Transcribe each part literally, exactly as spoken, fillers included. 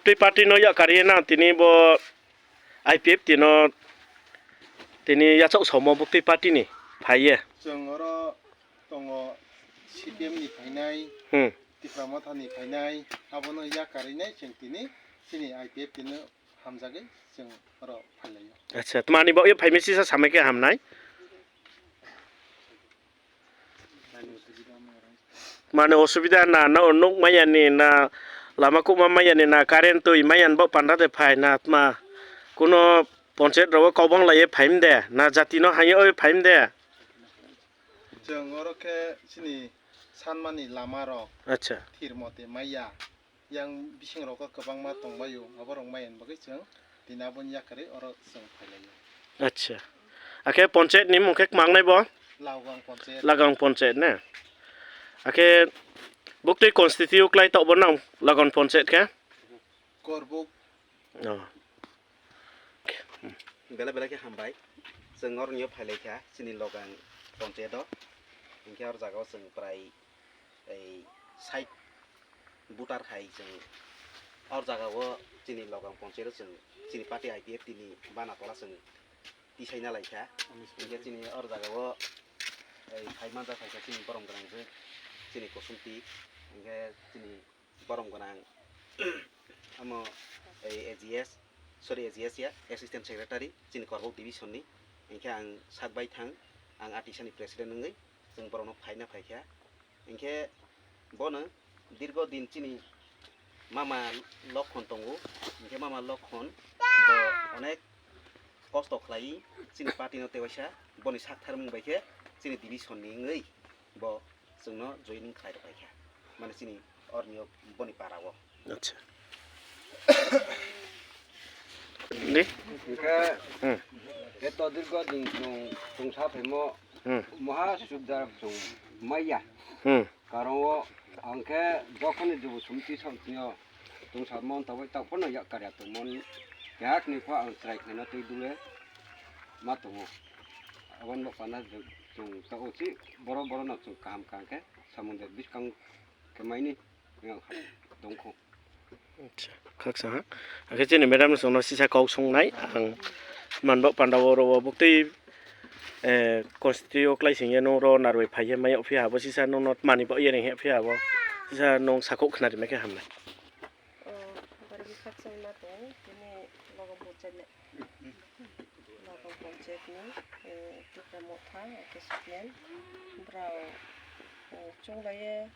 Twi party no yakarwi na tini bo I P F T no tini yachak somo bo twi party ni phaiye. Chwng oro tongo C P M ni phainai, Hmm. Tipra Motha ni phainai, abono yakarwi nai chwng tini chini I P F T no hamjagwi chwng oro phailaio. Acha, tmani bo e phaimai sisa samai khe hamnai. Mane osubida na, na nuk maya ni na, lama kubma maya ni na, current twi maya ni bo panda de phai na tma. Kuno ponchayat rogo kobong lai phaim de na, jati no hayo oi phaim de. Chwng oro khe chini sanmani lama rok Acha. Thir mote maya. Yang bising rok kwbangma tongbaio, abo rok maya ni bagwi chwng tini aboni yakarwi oro chwng phailaio. Acha. Akhe ponchayat ni mung khe kmangnai bo? Lagang ponchayat. Lagang ponchayat ne? Akhe buktwi constitute klai tok bo nang Lagang ponchayat khe? Korbuk. Oh. Bela bela khe hambai. Chwng oro nio phailaikha chini Lagang ponchayat o. Hinkhe oro jaga o chwng prai ei side voter hai chwng or jaga o chini Lagang ponchayat o chwng chini party I P F T ni bana tola chwng tisai na lai kha. Hinkhe chini or jaga o ei phai manja phaikha chini borom gwnang je chini Kusumti, hinkhe chini borom gwnang amo ei A G S, sorry, A G S ya, Assistant Secretary chini Korbuk Division ni, hinkhe ang sak bai thang, ang a tisa ni president wngwi chwng borokno phaina phaikha. Hinkhe bono dirgo din chini mama Lokhon tongo, hinkhe mama Lokhon bo onek kosto khlai chini party no tewaisa boni sak tharmung bai khe chini division ni wngwi bo chwngno joining khlai rwkhaikha, mane chini orni o boni para o. Acha. Di? Hingke Hmm. Eto dirgo din chwng, chwng sa phaimo Hmm. Maha Sudar chwng maya. Hmm. Karon o ang khe jokhoni dubu sumti song tio chwng sa mon tabai tak pono yak karya tong mon yak ni pha ang chwrai khaina twi dule ma tongo. Aboni bo pana chwng ta uchi boro boro no chwng kaham kaham khe samung de biskang khe maini yang tongkho. Acha, khaksa ha. Akhe chini madam no chwngno sisa kok songnai ang manbo panda oro o buktwi, eh, constitute o klai singye nung ro narwui phaiye mai phiya bo sisa nung not mani bo yering he phiya bo sisa nung sakhuk khnari mai khe hamnai. O, barwi khaksa ma tong tini logo bo chale. Nagam panchayat ni, eh, Tipra Motha, eke C P M, brao, eh, chunglaiye,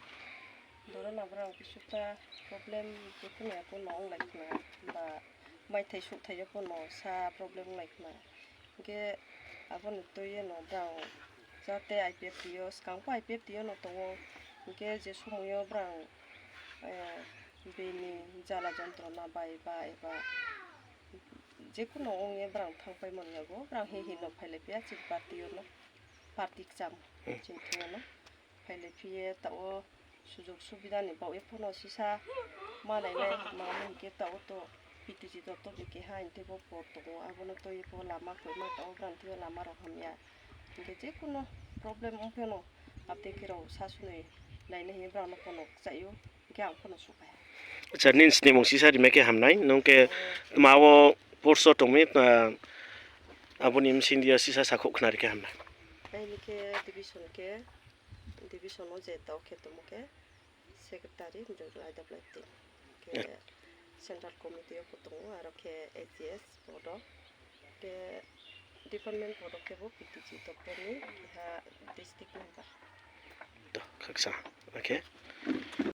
borok no brao kisuta problem jephuru ya pono wnglai khna, ba maithai sukthai ya pono sa problem wnglai khna. Hingke aboni twi no brao jate I P F T o, swkang po I P F T o no tongo, hingke je somoio brao, eh, bini jala jontrona bai ba eba, jekhuno wngya brang thang paimani yago, brang hi hi no phailai phiya chini party o no, party kcham Hmm. chini thangma no phailai phiye tao sujog subida ni bagwi phano sisa ma nai nai ma hwnkhe tao to P T C doptor ni keha hwnkhe bo por tongo, abono twi bo lama kwma tao brang thwiyo lama rok hamya, hwnkhe jekhuno problem wng phano aboni khe rok sasunwi naina hinwi brang no phano chaio. Hingke ang phano sukha. Acha, nini snimung sisa rimai khe hamnai, nung khe tma o post o tongmi, ah, aboni bsing dia sisa sakhuk khna rikhe hamnai. Aini khe division khe, division o je tao khe tomo khe secretary, Mrwlai Dablai Twi. Khe central committee o bo tongo, aro khe A G S board o. Khe department board o khe bo P T C doptor ni keha district member. To, khaksa. Okay.